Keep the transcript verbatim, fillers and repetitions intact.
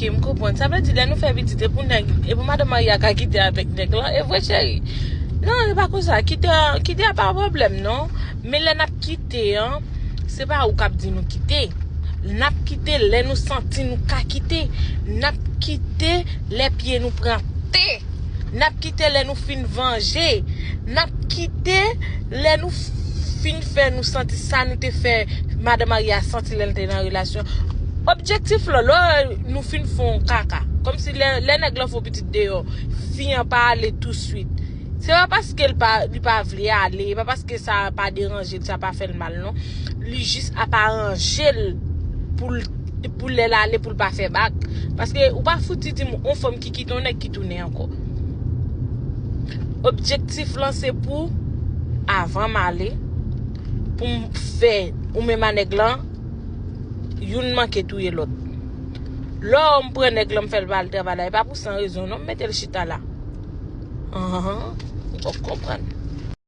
Ok, m konprann. Sa vle di, lè nou fè pitit, e pou nèg, e pou madan Maria ka kite avèk nèg lan. E vre, cheri. Non, e pa konsa. Kite a, kite a pa pwoblèm, non. Men lè n ap kite an, se pa ou k ap di nou kite. N ap kite lè nou santi nou ka kite. N ap kite lè pye nou pran tè. N ap kite lè nou fin vanje. N ap kite lè nou fin fè nou santi sa nou te fè madan Maria santi lè l te nan relasyon. Objektif lan, lè nou fin fè yon kaka, kòmsi lè, lè nèg lan fè yon pitit deyò, fi an pa ale touswit. Se pa paske l pa, li pa vle ale, e pa paske sa pa deranje l, sa pa fè l mal, non. Li jis ap aranje l pou l, pou lè l ale, pou l pa fè bak. Paske ou pa fouti di m yon fanm ki kite yon nèg ki tounen ankò. Objektif lan se pou, avan m ale, pou m fè ou menm a nèg lan, youn manke touye lòt. Lò m pran nèg lan, m fè l pa al travay la, e pa pou san rezon, non, m mete l chita la. Anhan, ou pap konprann.